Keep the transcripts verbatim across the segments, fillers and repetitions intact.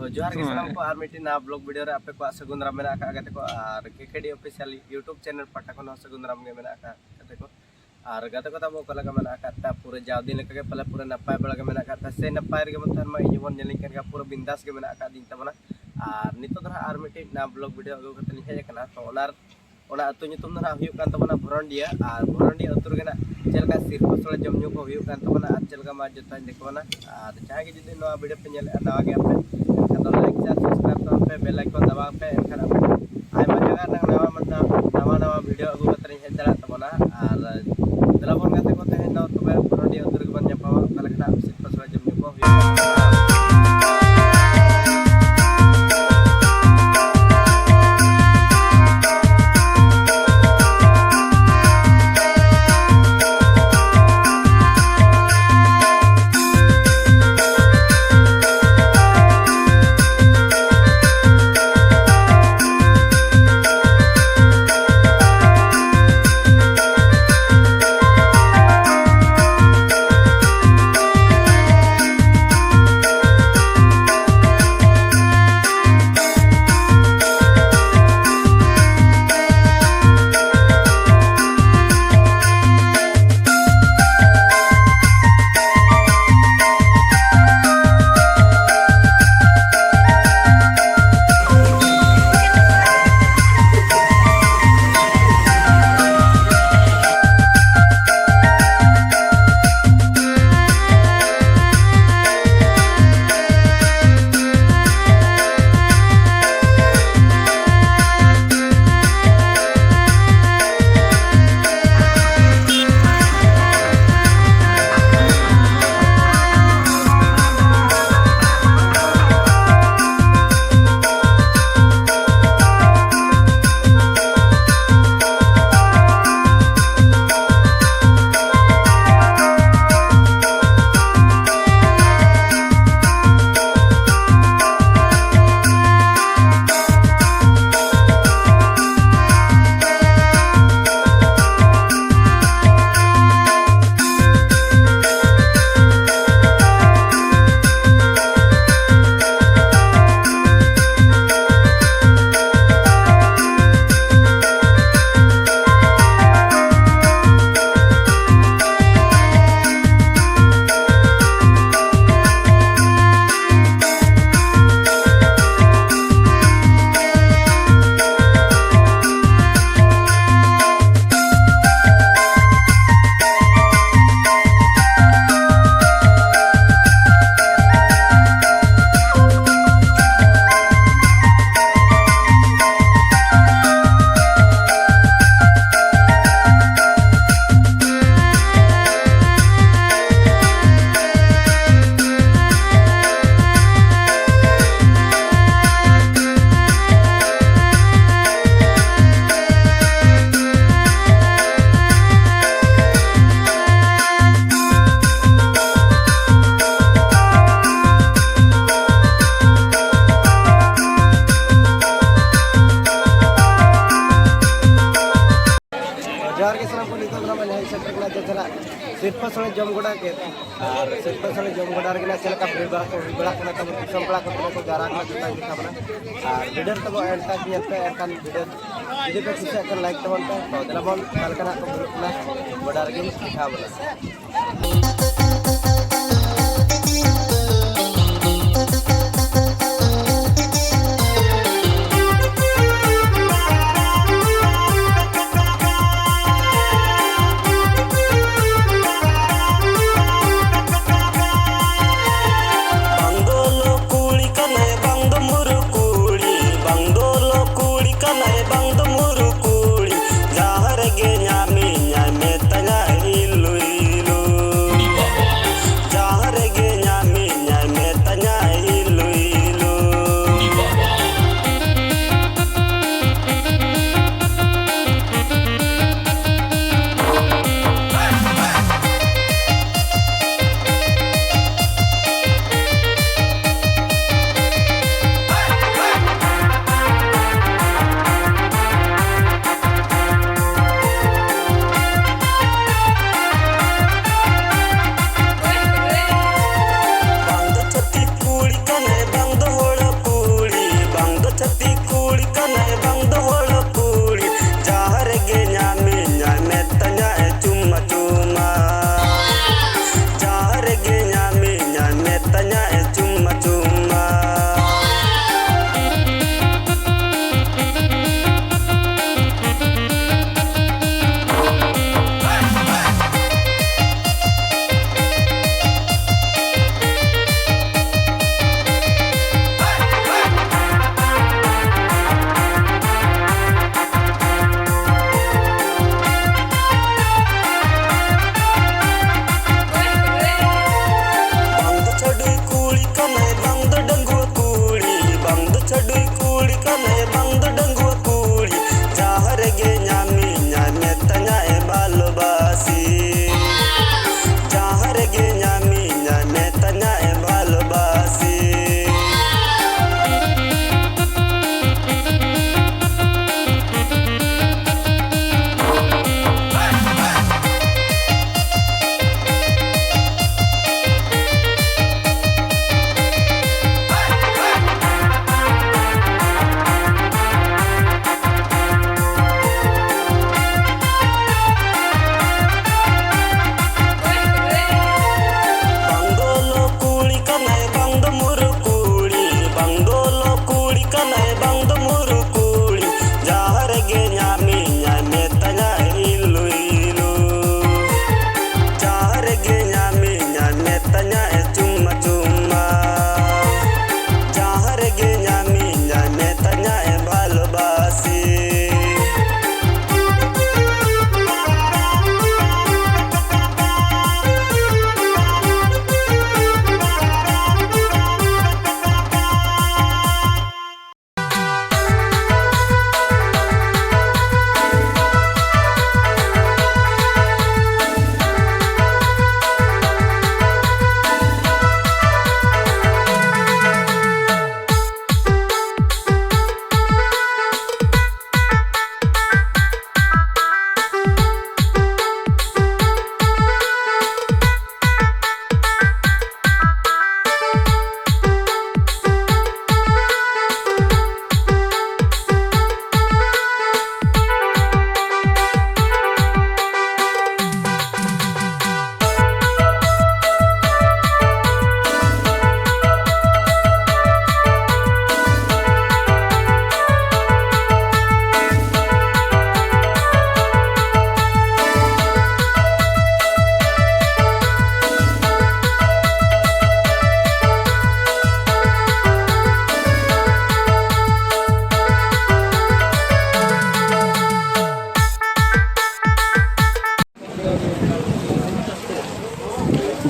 ᱛᱚ ᱡᱚᱦᱟᱨ ᱜᱮ ᱥᱟᱱᱟᱢ ᱠᱚ, ᱟᱨ ᱢᱤᱫᱴᱤᱡ ᱱᱟᱣᱟ ᱵᱞᱚᱜ ᱵᱷᱤᱰᱤᱭᱳ ᱨᱮ ᱟᱯᱮ ᱠᱚᱣᱟᱜ ᱥᱟᱹᱜᱩᱱ ᱫᱟᱨᱟᱢ ᱢᱮᱱᱟᱜ ᱟᱠᱟᱫ ᱜᱟᱛᱮ ᱠᱚ, ᱟᱨ ᱠᱮᱠᱮᱰᱤ ᱚᱯᱷᱤᱥᱤᱭᱟᱞ ᱤᱭᱩᱴᱩᱵᱽ ᱪᱮᱱᱮᱞ ᱯᱟᱦᱴᱟ ᱠᱷᱚᱱ ᱦᱚᱸ ᱥᱟᱹᱜᱩᱱ ᱫᱟᱨᱟᱢ ᱜᱮ ᱢᱮᱱᱟᱜ ᱟᱠᱟᱫ ᱜᱟᱛᱮ ᱠᱚ᱾ ᱟᱨ ᱜᱟᱛᱮ ᱠᱚ ᱛᱟᱵᱚ ᱚᱠᱟ ᱞᱮᱠᱟ ᱢᱮᱱᱟᱜ ᱟᱠᱟᱫ ᱯᱮᱭᱟ? ᱯᱩᱨᱟᱹ ᱡᱟᱣ ᱫᱤᱱ ᱞᱮᱠᱟ ᱜᱮ ᱯᱟᱞᱮ ᱯᱩᱨᱟᱹ ᱱᱟᱯᱟᱭ ᱵᱟᱲᱟ ᱜᱮ ᱢᱮᱱᱟᱜ ᱟᱠᱟᱫ ᱯᱮᱭᱟ, ᱥᱮ ᱱᱟᱯᱟᱭ ᱨᱮᱜᱮ ᱵᱚᱱ ᱛᱟᱦᱮᱱ ᱢᱟ᱾ ᱤᱧ ᱦᱚᱸᱵᱚᱱ ᱧᱮᱞᱤᱧ ᱠᱟᱱ ᱜᱮᱭᱟ, ᱯᱩᱨᱟᱹ ᱵᱤᱱᱫᱟᱥ ᱜᱮ ᱢᱮᱱᱟᱜ ᱟᱠᱟᱫᱤᱧ ᱛᱟᱵᱚᱱᱟ᱾ ᱟᱨ ᱱᱤᱛᱚᱜ ᱫᱚ ᱦᱟᱸᱜ ᱟᱨ ᱢᱤᱫᱴᱤᱡ ᱱᱟᱣᱟ ᱵᱞᱚᱜ ᱵᱷᱤᱰᱤᱭᱳ ᱟᱹᱜᱩ ᱠᱟᱛᱮ ᱞᱤᱧ ᱦᱮᱡ ᱟᱠᱟᱱᱟ᱾ ᱛᱚ ᱚᱱᱟ ᱚᱱᱟ ᱟᱹᱛᱩ ᱧᱩᱛᱩᱢ ᱫᱚ ᱱᱟᱦᱟᱜ ᱦᱩᱭᱩᱜ ᱠᱟᱱ ᱛᱟᱵᱚᱱᱟ ᱵᱷᱚᱨᱚᱱᱰᱤᱭᱟ᱾ ᱟᱨ ᱵᱷᱚᱨᱚᱱᱰᱤᱭᱟ ᱟᱹᱛᱩ ᱨᱮᱜᱮ ᱱᱟᱜ ᱪᱮᱫ ᱞᱮᱠᱟ ᱥᱤᱨᱯᱟᱹ ᱥᱚᱲᱮ ᱡᱚᱢ ᱧᱩ ᱠᱚ ᱦᱩᱭᱩᱜ ᱠᱟᱱ ᱛᱟᱵᱚᱱᱟ, ᱟᱨ ᱪᱮᱫ ᱞᱮᱠᱟ ᱢᱟ ᱡᱚᱛᱚᱧ ᱫᱮᱠᱷᱟᱣᱟᱱᱟ᱾ ᱟᱨ ᱡᱟᱦᱟᱸᱭ ᱜᱮ ᱡᱩᱫᱤ ᱱᱚᱣᱟ ᱵᱷᱤᱰᱤᱭᱳ ᱯᱮ ᱧᱮᱞᱮᱫᱼᱟ, ᱱᱟᱣᱟ ᱜᱮᱭᱟ ᱯᱮ, ᱮᱱᱠᱷᱟᱱ ᱫᱚ ᱞᱟᱭᱤᱠ, ᱥᱮᱭᱟᱨ, ᱥᱟᱵᱥᱠᱨᱟᱭᱤᱵᱽ ᱛᱟᱵᱚᱱ ᱯᱮ, ᱵᱮᱞ ᱟᱭᱠᱚᱱ ᱫᱟᱵᱟᱣ ᱯᱮ᱾ ᱮᱱᱠᱷᱟᱱ ᱟᱯᱮ ᱟᱭᱢᱟ ᱡᱟᱭᱜᱟ ᱨᱮᱱᱟᱜ ᱱᱟᱣᱟ ᱢᱟᱱᱮ ᱱᱟᱣᱟ ᱱᱟᱣᱟ ᱵᱷᱤᱰᱤᱭᱳ ᱟᱹᱜᱩ ᱠᱟᱛᱮ ᱞᱤᱧ ᱦᱮᱡ ᱫᱟᱲᱮᱭᱟᱜ ᱛᱟᱵᱚᱱᱟ᱾ ᱟᱨ ᱫᱮᱞᱟ ᱵᱚᱱ ᱜᱟᱛᱮ ᱠᱚ, ᱛᱮᱦᱮᱧ ᱫᱚ ᱛᱚᱵᱮ ᱵᱷᱚᱨᱚᱱᱰᱤᱭᱟ ᱟᱹᱛᱩ ᱨᱮᱜᱮ ᱵᱚᱱ ᱧᱟᱯᱟᱢᱟ, ᱚᱠᱟ ᱞᱮᱠᱟᱱᱟᱜ ᱥᱤᱨᱯᱟᱹ ᱥᱚᱲᱮ ᱡᱚᱢ ᱧᱩ ᱠᱚ ᱦᱩᱭᱩᱜ ᱠᱟᱱᱟ᱾ ᱥᱚᱲᱮ ᱡᱚᱢ ᱜᱚᱰᱟ ᱠᱮᱫ, ᱟᱨ ᱥᱚᱲᱮ ᱡᱚᱢ ᱜᱚᱰᱟ ᱨᱮᱜᱮ ᱪᱮᱫ ᱞᱮᱠᱟ ᱵᱷᱤᱲ ᱵᱷᱟᱲ ᱠᱚ ᱦᱩᱭ ᱵᱟᱲᱟᱜ ᱠᱟᱱᱟ, ᱛᱟᱵᱚᱱ ᱫᱤᱥᱚᱢ ᱯᱮᱲᱟ ᱠᱚ ᱛᱤᱱᱟᱹᱜ ᱠᱚ ᱡᱟᱣᱨᱟ ᱠᱟᱱᱟ, ᱡᱚᱛᱚ ᱜᱮ ᱛᱟᱵᱚᱱᱟ᱾ ᱟᱨ ᱵᱷᱤᱰᱤᱭᱳ ᱛᱟᱵᱚ ᱮᱱᱴᱟᱨ ᱧᱮᱞ ᱯᱮ, ᱮᱱᱠᱷᱟᱱ ᱵᱷᱤᱰᱤᱭᱳ ᱡᱩᱫᱤ ᱯᱮ ᱠᱩᱥᱤᱭᱟᱜ ᱠᱷᱟᱱ ᱞᱟᱭᱤᱠ ᱛᱟᱵᱚᱱ ᱯᱮ᱾ ᱛᱚ ᱫᱮᱞᱟ ᱵᱚᱱ ᱚᱠᱟ ᱞᱮᱠᱟᱱᱟᱜ ᱠᱚ ᱦᱩᱭᱩᱜ ᱠᱟᱱᱟ, ᱜᱚᱰᱟ ᱨᱮᱜᱮᱧ ᱫᱮᱠᱷᱟᱣ ᱵᱚᱱᱟ᱾ ᱵᱟᱝ ᱫᱚ ᱞᱚ ᱠᱩᱲᱤ ᱠᱟᱱᱟᱭ, ᱵᱟᱝ ᱫᱚ ᱢᱩᱨᱩ ᱠᱩᱲᱤ, ᱵᱟᱝ ᱫᱚ ᱞᱚ ᱠᱩᱲᱤ ᱠᱟᱱᱟᱭ, ᱵᱟᱝ ᱫᱚ ᱢᱩᱨᱩ ᱠᱩᱲᱤ, ᱡᱟᱦᱟᱸ ᱨᱮᱜᱮ ᱧᱟᱢᱤᱧᱟᱭ ᱢᱮᱛᱟᱧᱟᱭ ᱤᱞᱩ ᱤᱞᱩ᱾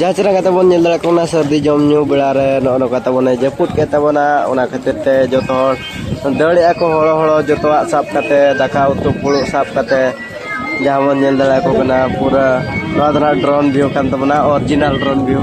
ᱡᱟᱦᱟᱸ ᱪᱮᱦᱨᱟ ᱠᱟᱛᱮ ᱵᱚᱱ ᱧᱮᱞ ᱫᱟᱲᱮᱭᱟᱜ ᱠᱟᱱᱟ, ᱥᱟᱹᱨᱫᱤ ᱡᱚᱢ ᱧᱩ ᱵᱮᱲᱟ ᱨᱮ ᱱᱚᱜᱼᱚ ᱱᱚᱝᱠᱟ ᱛᱟᱵᱚᱱᱮ ᱡᱟᱹᱯᱩᱫ ᱠᱮᱫ ᱛᱟᱵᱚᱱᱟ᱾ ᱚᱱᱟ ᱠᱷᱟᱹᱛᱤᱨ ᱛᱮ ᱡᱚᱛᱚ ᱦᱚᱲ ᱫᱟᱹᱲᱮᱜᱼᱟ ᱠᱚ, ᱦᱚᱲᱚ ᱦᱚᱲᱚ ᱡᱚᱛᱚᱣᱟᱜ ᱥᱟᱵ ᱠᱟᱛᱮ, ᱫᱟᱠᱟ ᱩᱛᱩ ᱯᱷᱩᱲᱩᱜ ᱥᱟᱵ ᱠᱟᱛᱮ, ᱡᱟᱦᱟᱸ ᱵᱚᱱ ᱧᱮᱞ ᱫᱟᱲᱮᱭᱟᱠᱚ ᱠᱟᱱᱟ ᱯᱩᱨᱟᱹ᱾ ᱱᱚᱣᱟ ᱫᱚ ᱱᱟᱦᱟᱜ drone view ᱠᱟᱱ ᱛᱟᱵᱚᱱᱟ, original drone view᱾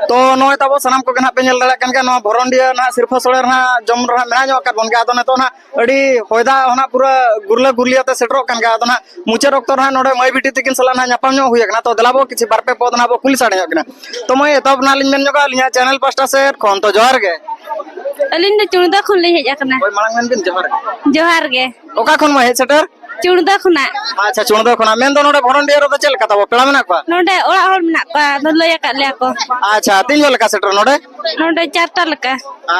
ᱛᱚ ᱱᱚᱜᱼᱚᱭ ᱛᱟᱵᱚ ᱥᱟᱱᱟᱢ ᱠᱚᱜᱮ ᱱᱟᱦᱟᱜ ᱯᱮ ᱧᱮᱞ ᱫᱟᱲᱮᱭᱟᱜ ᱠᱟᱱ ᱜᱮᱭᱟ, ᱱᱚᱣᱟ ᱵᱷᱚᱨᱚᱱᱰᱤᱭᱟᱹ ᱱᱟᱦᱟᱜ ᱥᱤᱨᱯᱷᱟᱹ ᱥᱳᱲᱮ ᱨᱮ ᱱᱟᱦᱟᱜ ᱡᱚᱢ ᱨᱮ ᱱᱟᱦᱟᱜ ᱢᱮᱱᱟᱜ ᱧᱚᱜ ᱟᱠᱟᱫ ᱵᱚᱱ ᱜᱮᱭᱟ᱾ ᱟᱫᱚ ᱱᱤᱛᱚᱜ ᱱᱟᱦᱟᱜ ᱟᱹᱰᱤ ᱦᱚᱭ ᱫᱟᱜ ᱦᱚᱸ ᱱᱟᱦᱟᱜ ᱯᱩᱨᱟᱹ ᱜᱩᱨᱞᱟᱹ ᱜᱩᱨᱞᱤ ᱟᱛᱮ ᱥᱮᱴᱮᱨᱚᱜ ᱠᱟᱱ ᱜᱮᱭᱟ᱾ ᱟᱫᱚ ᱱᱟᱦᱟᱜ ᱢᱩᱪᱟᱹᱫ ᱚᱠᱛᱚ ᱨᱮ ᱱᱟᱦᱟᱜ ᱱᱚᱰᱮ ᱢᱟᱹᱭ ᱵᱤᱴᱤ ᱛᱟᱹᱠᱤᱱ ᱥᱟᱞᱟᱜ ᱱᱟᱦᱟᱜ ᱧᱟᱯᱟᱢ ᱧᱚᱜ ᱦᱩᱭ ᱟᱠᱟᱱᱟ᱾ ᱛᱚ ᱫᱮᱞᱟ ᱵᱚ ᱠᱤᱪᱷᱩ ᱵᱟᱨ ᱯᱮ ᱯᱚᱫ ᱱᱟᱦᱟᱜ ᱵᱚ ᱠᱩᱞᱤ ᱥᱟᱰᱮ ᱧᱚᱜ ᱠᱤᱱᱟ᱾ ᱛᱚ ᱢᱟᱹᱭ, ᱮᱛᱚᱦᱚᱵ ᱱᱟᱦᱟᱜ ᱞᱤᱧ ᱢᱮᱱ ᱧᱚᱜᱟ ᱟᱹᱞᱤᱧᱟᱜ channel ᱯᱟᱥᱴᱟ ᱥᱮᱫ ᱠᱷᱚᱱ ᱛᱚ ᱡᱚᱦᱟᱨ ᱜᱮ᱾ ᱟᱹᱞᱤᱧ ᱫᱚ ᱪᱩᱲᱫᱟ ᱠᱷᱚᱱ ᱞᱤᱧ ᱦᱮᱡ ᱟᱠᱟᱱᱟ᱾ ᱦᱳᱭ, ᱢᱟᱲᱟᱝ ᱢᱮᱱ ᱵᱤᱱ ᱡᱚᱦᱟᱨ ᱜᱮ᱾ ᱡᱚᱦᱟᱨ ᱜᱮ᱾ ᱚᱠᱟ ᱠᱷᱚᱱ ᱢᱟ ᱦᱮᱡ ᱥᱮᱴᱮᱨ? ᱪᱩᱲᱫᱟ ᱠᱷᱚᱱᱟᱜ᱾ ᱟᱪᱪᱷᱟ, ᱪᱩᱲᱫᱟ ᱠᱷᱚᱱᱟᱜ᱾ ᱢᱮᱱᱫᱚ ᱱᱚᱰᱮ ᱵᱷᱚᱨᱚᱱᱰᱤᱭᱟᱹ ᱨᱮᱫᱚ ᱪᱮᱫ ᱞᱮᱠᱟ ᱛᱟᱵᱚ ᱯᱮᱲᱟ ᱢᱮᱱᱟᱜ ᱠᱚᱣᱟ? ᱱᱚᱰᱮ ᱚᱲᱟᱜ ᱦᱚᱲ ᱢᱮᱱᱟᱜ ᱠᱚᱣᱟ, ᱟᱫᱚ ᱞᱟᱹᱭ ᱟᱠᱟᱫ ᱞᱮᱭᱟ ᱠᱚ᱾ ᱟᱪᱪᱷᱟ, ᱛᱤᱱ ᱡᱚᱦᱚᱜ ᱞᱮᱠᱟ ᱥᱮᱴᱮᱨ ᱱᱚᱰᱮ? ᱱᱚᱰᱮ ᱪᱟᱨᱴᱟ ᱞᱮᱠᱟ᱾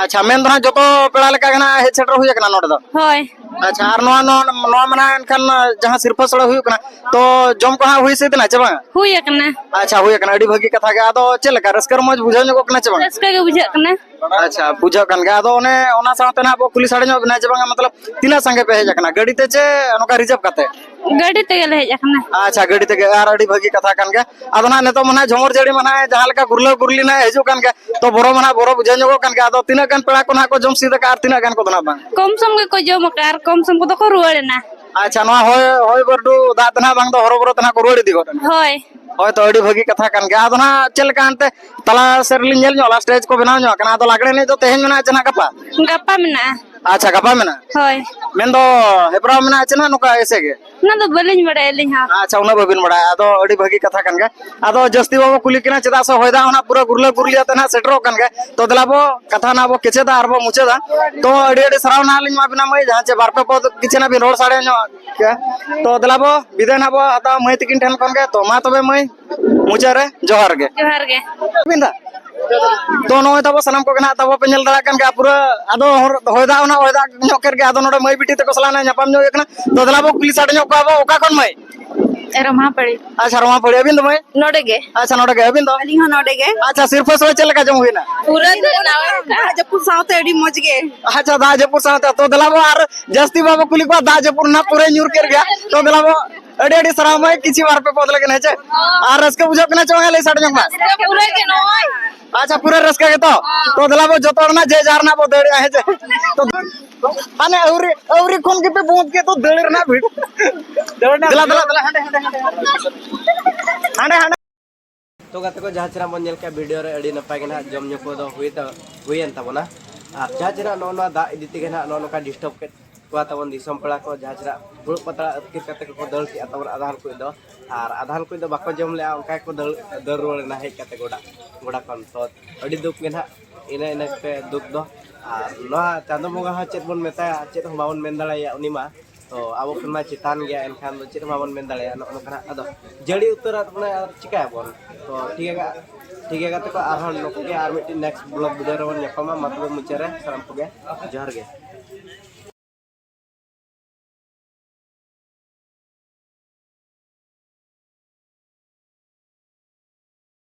ᱟᱪᱪᱷᱟ, ᱢᱮᱱ ᱫᱚ ᱱᱟᱦᱟᱜ ᱡᱚᱛᱚ ᱯᱮᱲᱟ ᱞᱮᱠᱟ ᱜᱮ ᱱᱟᱦᱟᱜ ᱦᱮᱡ ᱥᱮᱴᱮᱨ ᱦᱩᱭ ᱟᱠᱟᱱᱟ ᱱᱚᱰᱮ ᱫᱚ? ᱦᱳᱭ᱾ ᱟᱪᱪᱷᱟ, ᱟᱨ ᱱᱚᱣᱟ, ᱱᱚᱣᱟ, ᱱᱚᱣᱟ ᱢᱟ ᱱᱟᱦᱟᱜ ᱮᱱᱠᱷᱟᱱ ᱡᱟᱦᱟᱸ ᱥᱤᱨᱯᱷᱟᱹ ᱥᱳᱲᱮ ᱦᱩᱭᱩᱜ ᱠᱟᱱᱟ, ᱛᱚ ᱡᱚᱢ ᱠᱚ ᱦᱟᱸᱜ ᱦᱩᱭ ᱥᱟᱹᱛ ᱮᱱᱟ ᱪᱮ ᱵᱟᱝ? ᱦᱩᱭ ᱟᱠᱟᱱᱟ᱾ ᱟᱪᱪᱷᱟ, ᱦᱩᱭ ᱟᱠᱟᱱᱟ, ᱟᱹᱰᱤ ᱵᱷᱟᱹᱜᱤ ᱠᱟᱛᱷᱟ ᱜᱮ᱾ ᱟᱫᱚ ᱪᱮᱫ ᱞᱮᱠᱟ, ᱨᱟᱹᱥᱠᱟᱹ ᱨᱚᱢᱚᱡᱽ ᱵᱩᱡᱷᱟᱹᱣ ᱧᱚᱜᱚᱜ ᱠᱟᱱᱟ ᱪᱮ ᱵᱟᱝ? ᱨᱟᱹᱥᱠᱟᱹ ᱜᱮ ᱵᱩᱡᱷᱟᱹᱜ ᱠᱟᱱᱟ᱾ ᱟᱪᱪᱷᱟ, ᱵᱩᱡᱷᱟᱹᱜ ᱠᱟᱱ ᱜᱮᱭᱟ᱾ ᱟᱫᱚ ᱚᱱᱮ ᱚᱱᱟ ᱥᱟᱶᱛᱮ ᱱᱟᱦᱟᱜ ᱵᱚ ᱠᱩᱞᱤ ᱥᱟᱰᱮ ᱧᱚᱜ ᱵᱮᱱᱟ ᱡᱮ ᱵᱟᱝᱟ, ᱢᱚᱛᱞᱚᱵ ᱛᱤᱱᱟᱹᱜ ᱥᱟᱸᱜᱮ ᱯᱮ ᱦᱮᱡ ᱟᱠᱟᱱᱟ, ᱜᱟᱹᱰᱤ ᱛᱮ ᱪᱮ ᱱᱚᱝᱠᱟ reserve ᱠᱟᱛᱮ? ᱜᱟᱹᱰᱤ ᱛᱮᱜᱮ ᱞᱮ ᱦᱮᱡ ᱟᱠᱟᱱᱟ᱾ ᱟᱪᱪᱷᱟ, ᱜᱟᱹᱰᱤ ᱛᱮᱜᱮ, ᱟᱨ ᱟᱹᱰᱤ ᱵᱷᱟᱹᱜᱤ ᱠᱟᱛᱷᱟ ᱠᱟᱱ ᱜᱮᱭᱟ᱾ ᱟᱫᱚ ᱱᱟᱦᱟᱜ ᱱᱤᱛᱚᱜ ᱢᱟ ᱱᱟᱦᱟᱜ ᱡᱷᱚᱢᱚᱨ ᱡᱟᱹᱲᱤ ᱢᱟ ᱱᱟᱦᱟᱜ ᱡᱟᱦᱟᱸ ᱞᱮᱠᱟ ᱜᱩᱨᱞᱟᱹ ᱜᱩᱨᱞᱤ ᱱᱟᱦᱟᱜ ᱦᱤᱡᱩᱜ ᱠᱟᱱ ᱜᱮᱭᱟ, ᱛᱚ ᱵᱚᱨᱚ ᱢᱟ ᱱᱟᱦᱟᱜ ᱵᱚᱨᱚ ᱵᱩᱡᱷᱟᱹᱣ ᱧᱚᱜᱚᱜ ᱠᱟᱱ ᱜᱮᱭᱟ᱾ ᱟᱫᱚ ᱛᱤᱱᱟᱹᱜ ᱜᱟᱱ ᱯᱮᱲᱟ ᱠᱚ ᱱᱟᱦᱟᱜ ᱠᱚ ᱡᱚᱢ ᱥᱤᱫ ᱟᱠᱟᱫᱼᱟ ᱟᱨ ᱛᱤᱱᱟᱹᱜ ᱜᱟᱱ ᱠᱚᱫᱚ ᱱᱟᱦᱟᱜ ᱵᱟᱝ? ᱠᱚᱢ ᱥᱚᱢ ᱜᱮᱠᱚ ᱡᱚᱢ ᱟᱠᱟᱫᱼᱟ ᱟᱨ ᱠᱚᱢ ᱥᱚᱢ ᱠᱚᱫᱚ ᱠᱚ ᱨᱩᱣᱟᱹᱲ ᱮᱱᱟ᱾ ᱟᱪᱪᱷᱟ, ᱱᱚᱣᱟ ᱦᱚᱭ, ᱦᱚᱭ ᱵᱟᱹᱨᱰᱩ ᱫᱟᱜ ᱛᱮ ᱱᱟᱦᱟᱜ ᱵᱟᱝ ᱫᱚ ᱦᱚᱨᱚᱵᱚᱨᱚ ᱛᱮ ᱱᱟᱦᱟᱜ ᱠᱚ ᱨᱩᱣᱟᱹᱲ ᱤᱫᱤ ᱜᱚᱫ ᱮᱱᱟ᱾ ᱦᱳᱭ᱾ ᱦᱳᱭ, ᱛᱚ ᱟᱹᱰᱤ ᱵᱷᱟᱹᱜᱤ ᱠᱟᱛᱷᱟ ᱠᱟᱱ ᱜᱮᱭᱟ᱾ ᱟᱫᱚ ᱱᱟᱦᱟᱜ ᱪᱮᱫ ᱞᱮᱠᱟ ᱦᱟᱱᱛᱮ ᱛᱟᱞᱟ ᱥᱮᱫ ᱨᱮᱞᱤᱧ ᱧᱮᱞ ᱧᱚᱜ ᱞᱮᱫᱼᱟ, stage ᱠᱚ ᱵᱮᱱᱟᱣ ᱧᱚᱜ ᱟᱠᱟᱱᱟ, ᱟᱫᱚ ᱞᱟᱜᱽᱲᱮ ᱮᱱᱮᱡ ᱫᱚ ᱛᱮᱦᱮᱧ ᱢᱮᱱᱟᱜᱼᱟ ᱪᱮ ᱱᱟᱦᱟᱜ ᱜᱟᱯᱟ? ᱜᱟᱯᱟ ᱢᱮᱱᱟᱜᱼᱟ᱾ ᱟᱪᱪᱷᱟ, ᱜᱟᱯᱟ ᱢᱮᱱᱟᱜᱼᱟ᱾ ᱦᱳᱭ᱾ ᱢᱮᱱᱫᱚ ᱦᱮᱯᱨᱟᱣ ᱢᱮᱱᱟᱜᱼᱟ ᱪᱮ ᱱᱟᱦᱟᱜ ᱱᱚᱝᱠᱟ ᱮᱥᱮ ᱜᱮ? ᱚᱱᱟ ᱫᱚ ᱵᱟᱹᱞᱤᱧ ᱵᱟᱲᱟᱭᱟ ᱟᱹᱞᱤᱧ ᱦᱚᱸ᱾ ᱟᱪᱪᱷᱟ, ᱩᱱᱟᱹᱜ ᱵᱟᱹᱵᱤᱱ ᱵᱟᱲᱟᱭᱟ, ᱟᱫᱚ ᱟᱹᱰᱤ ᱵᱷᱟᱹᱜᱤ ᱠᱟᱛᱷᱟ ᱠᱟᱱ ᱜᱮᱭᱟ᱾ ᱟᱫᱚ ᱡᱟᱹᱥᱛᱤ ᱵᱟᱵᱚ ᱠᱩᱞᱤ ᱠᱟᱱᱟ, ᱪᱮᱫᱟᱜ ᱥᱮ ᱦᱚᱭ ᱫᱟᱜ ᱦᱚᱸ ᱱᱟᱦᱟᱜ ᱯᱩᱨᱟᱹ ᱜᱩᱨᱞᱟᱹ ᱜᱩᱨᱞᱤ ᱟᱛᱮ ᱱᱟᱦᱟᱜ ᱥᱮᱴᱮᱨᱚᱜ ᱠᱟᱱ ᱜᱮᱭᱟ᱾ ᱛᱚ ᱫᱮᱞᱟ ᱵᱚ ᱠᱟᱛᱷᱟ ᱱᱟᱦᱟᱜ ᱵᱚ ᱠᱮᱪᱮᱫᱟ ᱟᱨ ᱵᱚ ᱢᱩᱪᱟᱹᱫᱟ᱾ ᱛᱚ ᱟᱹᱰᱤ ᱟᱹᱰᱤ ᱥᱟᱨᱦᱟᱣ ᱱᱟᱦᱟᱜ ᱞᱤᱧ ᱮᱢᱟ ᱵᱤᱱᱟ ᱢᱟᱹᱭ, ᱡᱟᱦᱟᱸ ᱪᱮ ᱵᱟᱨ ᱯᱮ ᱯᱚᱫ ᱠᱤᱪᱷᱩ ᱱᱟᱦᱟᱜ ᱵᱤᱱ ᱨᱚᱲ ᱥᱟᱰᱮ ᱧᱚᱜ ᱠᱮᱭᱟ᱾ ᱛᱚ ᱫᱮᱞᱟ ᱵᱚ ᱵᱤᱫᱟᱹᱭ ᱱᱟᱦᱟᱜ ᱵᱚ ᱦᱟᱛᱟᱣᱟ ᱢᱟᱹᱭ ᱛᱟᱹᱠᱤᱱ ᱴᱷᱮᱱ ᱠᱷᱚᱱ ᱜᱮ᱾ ᱛᱚ ᱢᱟ ᱛᱚᱵᱮ ᱢᱟᱹᱭ, ᱢᱩᱪᱟᱹᱫ ᱨᱮ ᱡᱚᱦᱟᱨ ᱜᱮ᱾ ᱡᱚᱦᱟᱨ ᱜᱮ᱾ ᱢᱮᱱᱫᱟ? ᱛᱚ ᱱᱚᱜᱼᱚᱭ ᱛᱟᱵᱚ ᱥᱟᱱᱟᱢ ᱠᱚᱜᱮ ᱱᱟᱦᱟᱜ ᱛᱟᱵᱚ ᱯᱮ ᱧᱮᱞ ᱫᱟᱲᱮᱭᱟᱜ ᱠᱟᱱ ᱜᱮᱭᱟ, ᱯᱩᱨᱟᱹ ᱟᱫᱚ ᱦᱚᱨ-, ᱦᱚᱭ ᱫᱟᱜ ᱚᱱᱟ ᱦᱚᱭ ᱫᱟᱜ ᱧᱚᱜ ᱠᱮᱫ ᱜᱮ, ᱟᱫᱚ ᱱᱚᱰᱮ ᱢᱟᱹᱭ ᱵᱤᱴᱤ ᱛᱟᱠᱚ ᱥᱟᱞᱟᱜ ᱱᱟᱦᱟᱜ ᱧᱟᱯᱟᱢ ᱧᱚᱜ ᱦᱩᱭ ᱠᱟᱱᱟ᱾ ᱛᱚ ᱫᱮᱞᱟ ᱵᱚ ᱠᱩᱞᱤ ᱥᱟᱰᱮ ᱧᱚᱜ ᱠᱚᱣᱟ ᱵᱚ, ᱚᱠᱟ ᱠᱷᱚᱱ ᱢᱟᱹᱭ? ᱨᱚᱢᱦᱟ ᱯᱟᱹᱲᱤ᱾ ᱟᱪᱪᱷᱟ, ᱨᱚᱢᱦᱟ ᱯᱟᱹᱲᱤ, ᱟᱹᱵᱤᱱ ᱫᱚ ᱢᱟᱹᱭ? ᱱᱚᱰᱮ ᱜᱮ᱾ ᱟᱪᱪᱷᱟ, ᱱᱚᱰᱮ ᱜᱮ, ᱟᱹᱵᱤᱱ ᱫᱚ? ᱟᱹᱞᱤᱧ ᱦᱚᱸ ᱱᱚᱰᱮ ᱜᱮ᱾ ᱟᱪᱪᱷᱟ, ᱥᱤᱨᱯᱟᱹ ᱥᱚᱲᱮ ᱪᱮᱫ ᱞᱮᱠᱟ ᱡᱚᱢ ᱦᱩᱭᱱᱟ? ᱯᱩᱨᱟᱹ ᱫᱟᱜ ᱡᱟᱹᱯᱩᱫ ᱥᱟᱶᱛᱮ ᱟᱹᱰᱤ ᱢᱚᱡᱽ ᱜᱮ᱾ ᱟᱪᱪᱷᱟ, ᱫᱟᱜ ᱡᱟᱹᱯᱩᱫ ᱥᱟᱶᱛᱮ᱾ ᱛᱚ ᱫᱮᱞᱟ ᱵᱚ ᱟᱨ ᱡᱟᱹᱥᱛᱤ ᱵᱟᱵᱚ ᱠᱩᱞᱤ ᱠᱚᱣᱟ, ᱫᱟᱜ ᱡᱟᱹᱯᱩᱫ ᱨᱮᱱᱟᱜ ᱯᱩᱨᱟᱹᱭ ᱧᱩᱨ ᱠᱮᱫ ᱜᱮᱭᱟ᱾ ᱛᱚ ᱫᱮᱞᱟ ᱵᱚ, ᱟᱹᱰᱤ ᱟᱹᱰᱤ ᱥᱟᱨᱦᱟᱣ ᱢᱟᱹᱭ, ᱠᱤᱪᱷᱩ ᱵᱟᱨ ᱯᱮ ᱯᱚᱫ ᱞᱟᱹᱜᱤᱫ, ᱦᱮᱸ ᱪᱮ? ᱟᱨ ᱨᱟᱹᱥᱠᱟᱹ ᱵᱩᱡᱷᱟᱹᱜ ᱠᱟᱱᱟ ᱪᱮ ᱵᱟᱝ? ᱞᱟᱹᱭ ᱥᱟᱰᱮ ᱧᱚᱜ ᱢᱮ᱾ ᱯᱩᱨᱟᱹ ᱜᱮ ᱱᱚᱜᱼᱚᱭ᱾ ᱟᱪᱪᱷᱟ, ᱯᱩᱨᱟᱹ ᱨᱟᱹᱥᱠᱟᱹ ᱜᱮᱛᱚ? ᱛᱚ ᱫᱮᱞᱟ ᱵᱚ ᱡᱚᱛᱚ ᱦᱚᱲ ᱨᱮᱱᱟᱜ ᱡᱮ ᱡᱟᱦᱟᱸ ᱨᱮᱱᱟᱜ ᱵᱚ ᱫᱟᱹᱲᱮᱜᱼᱟ, ᱦᱮᱸ ᱪᱮ? ᱛᱚ ᱦᱟᱱᱮ ᱟᱹᱣᱨᱤ, ᱟᱹᱣᱨᱤ ᱠᱷᱚᱱ ᱜᱮᱯᱮ ᱵᱚᱸᱫ ᱠᱮᱫ ᱫᱚ ᱫᱟᱹᱲ ᱨᱮᱱᱟᱜ ᱵᱷᱤᱲ᱾ ᱫᱟᱹᱲ ᱨᱮᱱᱟᱜ ᱫᱮᱞᱟ, ᱵᱷᱤᱲ᱾ ᱫᱮᱞᱟ, ᱫᱮᱞᱟ, ᱦᱟᱸᱰᱮ, ᱦᱟᱸᱰᱮ, ᱦᱟᱸᱰᱮ᱾ ᱦᱟᱸᱰᱮ, ᱦᱟᱸᱰᱮ᱾ ᱛᱚ ᱜᱟᱛᱮ ᱠᱚ, ᱡᱟᱦᱟᱸ ᱪᱮᱦᱨᱟ ᱵᱚᱱ ᱧᱮᱞ ᱠᱮᱫ ᱵᱷᱤᱰᱤᱭᱳ ᱨᱮ, ᱟᱹᱰᱤ ᱱᱟᱯᱟᱭ ᱜᱮ ᱱᱟᱦᱟᱜ ᱡᱚᱢ ᱧᱩ ᱠᱚᱫᱚ ᱦᱩᱭ ᱛᱟ-, ᱦᱩᱭᱮᱱ ᱛᱟᱵᱚᱱᱟ᱾ ᱟᱨ ᱡᱟᱦᱟᱸ ᱪᱮᱦᱨᱟ ᱱᱚᱜᱼᱚ ᱱᱚᱣᱟ ᱫᱟᱜ ᱤᱫᱤ ᱛᱮᱜᱮ ᱱᱟᱦᱟᱜ ᱱᱚᱜᱼᱚ ᱱᱚᱝᱠᱟ ᱰᱤᱥᱴᱟᱵᱽ ᱠᱮᱫ ᱠᱚᱣᱟ ᱛᱟᱵᱚᱱ ᱫᱤᱥᱚᱢ ᱯᱮᱲᱟ ᱠᱚ, ᱡᱟᱦᱟᱸ ᱪᱮᱦᱨᱟ ᱯᱷᱩᱲᱩᱜ ᱯᱟᱛᱲᱟ ᱟᱹᱛᱠᱤᱨ ᱠᱟᱛᱮ ᱠᱚ ᱫᱟᱹᱲ ᱠᱮᱜᱼᱟ ᱛᱟᱵᱚᱱ ᱟᱫᱷᱟᱱ ᱠᱚ ᱫᱚ᱾ ᱟᱨ ᱟᱫᱷᱟᱱ ᱠᱚ ᱫᱚ ᱵᱟᱠᱚ ᱡᱚᱢ ᱞᱮᱜᱼᱟ, ᱚᱱᱠᱟ ᱜᱮᱠᱚ ᱫᱟᱹᱲ, ᱫᱟᱹᱲ ᱨᱩᱣᱟᱹᱲ ᱮᱱᱟ ᱦᱮᱡ ᱠᱟᱛᱮ ᱜᱚᱰᱟ, ᱜᱚᱰᱟ ᱠᱷᱚᱱ᱾ ᱛᱚ ᱟᱹᱰᱤ ᱫᱩᱠ ᱜᱮ ᱱᱟᱦᱟᱜ, ᱤᱱᱟᱹ ᱤᱱᱟᱹ ᱠᱟᱛᱮ ᱫᱩᱠ ᱫᱚ᱾ ᱟᱨ ᱱᱚᱣᱟ ᱪᱟᱸᱫᱚ ᱵᱚᱸᱜᱟ ᱦᱚᱸ ᱪᱮᱫ ᱵᱚᱱ ᱢᱮᱛᱟᱭᱟ, ᱪᱮᱫ ᱦᱚᱸ ᱵᱟᱵᱚᱱ ᱢᱮᱱ ᱫᱟᱲᱮᱭᱟᱭᱟ ᱩᱱᱤ ᱢᱟ᱾ ᱛᱚ ᱟᱵᱚ ᱠᱷᱚᱱ ᱢᱟ ᱪᱮᱛᱟᱱ ᱜᱮᱭᱟ, ᱮᱱᱠᱷᱟᱱ ᱫᱚ ᱪᱮᱫ ᱦᱚᱸ ᱵᱟᱵᱚᱱ ᱢᱮᱱ ᱫᱟᱲᱮᱭᱟᱜᱼᱟ ᱱᱚᱜᱼᱚ ᱱᱚᱝᱠᱟᱱᱟᱜ᱾ ᱟᱫᱚ ᱡᱟᱹᱲᱤ ᱩᱛᱟᱹᱨᱟᱜ ᱵᱚᱱᱟᱭ, ᱟᱨ ᱪᱤᱠᱟᱹᱭᱟᱵᱚᱱ? ᱛᱚ ᱴᱷᱤᱠ ᱜᱮᱭᱟ, ᱴᱷᱤᱠ ᱜᱮᱭᱟ ᱜᱟᱛᱮ ᱠᱚ, ᱟᱨᱦᱚᱸ ᱱᱚᱝᱠᱟ ᱜᱮ ᱟᱨ ᱢᱤᱫᱴᱤᱡ ᱱᱮᱠᱥᱴ ᱵᱞᱚᱜ ᱵᱷᱤᱰᱤᱭᱳ ᱨᱮᱵᱚᱱ ᱧᱟᱯᱟᱢᱟ᱾ ᱢᱟ ᱛᱚᱵᱮ ᱢᱩᱪᱟᱹᱫ ᱨᱮ ᱥᱟᱱᱟᱢ ᱠᱚᱜᱮ ᱡᱚᱦᱟᱨ ᱜᱮ᱾